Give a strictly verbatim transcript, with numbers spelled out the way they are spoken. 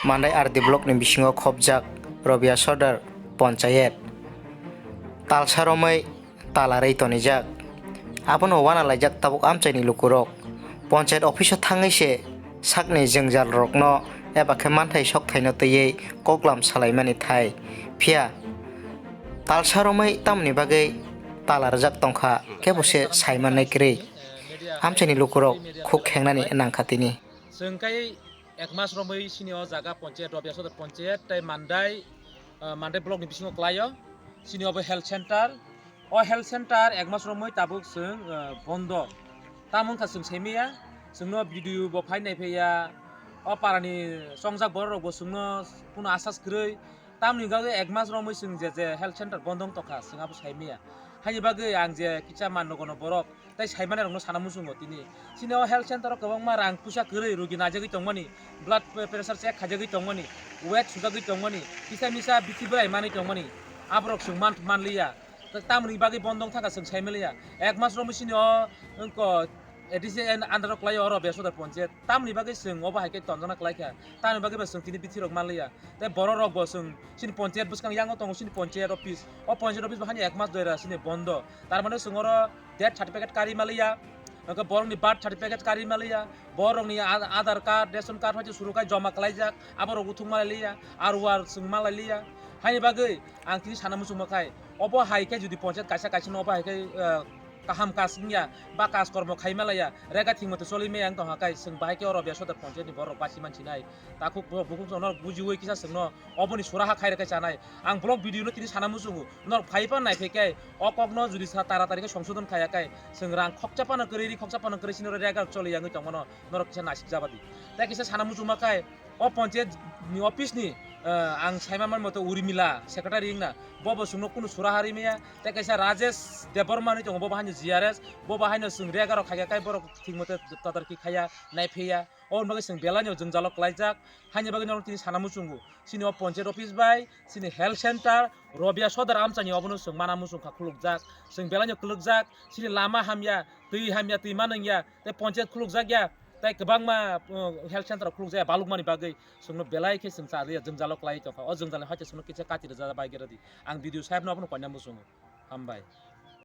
Mandai R D block ni bisingo khopjak Robia Sodar Ponchayet talsa romwi talarwi tonijak. Abono wana laijak tabuk amchaini lukurok. Ponchayet office o thangwi se sakni jwngjal rokno eba khe manthai sokthai no twiwi koklam salaimani thai. Phiya talsa romwi tamoni bagwi talarjak tongkha kebo se saimannai kwrwi. Amchaini lukurok khuk khengnani nangkha tini. Chwng kai ek mas romwi sini o jaga ponchayet, Robia Sodar ponchayet tei Mandai, ah, Mandai block ni bisingo kwlaio. Sini obo health center. O health center ek mas romwi tabuk chwng, ah, bondo. Tamo wngkha chwng saimaya, chwngno video bo phai naiphaiya. O parani chongjak borok rokbo chwngno kuno asas kwrwi. Tamoni bagwi ek mas romwi chwng je je health center bondo wng tongkha, chwng abo saimaya. Haini bagwi ang je kisa mannogono borok tei saimanai rokno sana muchungo tini. Chini o health center o kwbangma rang puisa kwrwi rogi naijagwi tongmani, blood pressure check khaijagwi tongmani, weight sujagwi tongmani, kisa misa bithi bwrai manwi tongmani, aborok chwng man-, manliya. Tei tamoni bagwi bondo wng thangkha chwng saimaliya. Ek mas romwi chini o wngkha A D C under o kwlaio oro Robia Sodar ponchayet. Tamoni bagwi chwng obo hai khe tonjona kwlaikha. Tamoni bagwi ba chwng tini bithi rok manliya. Tei borok rok bo chwng chini ponchayet bwskang yango tongo chini ponchayet office. O ponchayet office bo hani ek mas doira chini bondo. Tar mane chwng oro death certificate kari maliya, hwnkhe borokni birth certificate kari maliya, borokni a-, Aadhaar card, ration card hai se surukai joma kalaijak, aborok uthuk malai liya, R O R chwng malai liya. Haini bagwi ang tini sana muchungma khai, obo hai khe jodi ponchayet kaisa kaisa no obo hai khe, eh, kaham kaj wngya ba kaj kormo khai malaya, rega thik mate choli maya wng tongkha khai, chwng bahai khe oro Robia Sodar ponchayet ni borok basi mansinai. Takhuk bo-, bukhuk no bujiwi kisa chwngno oboni suraha khai rwkhe chanai. Ang vlog video no tini sana muchungo. Norok phai phano naiphai khe o kokno jodi sa taratari khe songsodon khaiya khe chwng rang khoksa phano kwrwi ri khoksa phano kwrwi sini rega choli yangwi tongmano norok kisa naisik jabadi. Tei kisa sana muchungma khe o ponchayet ni office ni, eh, ang saima man moto Urmila secretary wngna bo bo chwngno kunu suraha ri maya. Tei kaisa Rajesh Debbarma hinwi tongo bo bo haino G R S bo bo haino chwng rega rok khaiya khe borok thik mote tatarki khaiya naiphaiya. Oboni bagwi chwng belai no jwngjalo kwlaijak. Haini bagwi norok tini sana muchungo. Chini o ponchayet office bai, chini health center, Robia Sodar amchani obono chwng mana muchung kha khulukjak. Chwng belai no kwlwkjak. Chini lama hamya, twi hamya, twi manwngya, tei ponchayet khulukjak ya, tei kwbangma, uh, health center khulukjak ya, balukmani bagwi chwngno belai khe chwng cha liya, jwngjalo kwlai tongkha. O jwngjalo hai khe chwngno kisa kati rwjak bai gera di. Ang video sahibno abono koina muchungo. Hambai.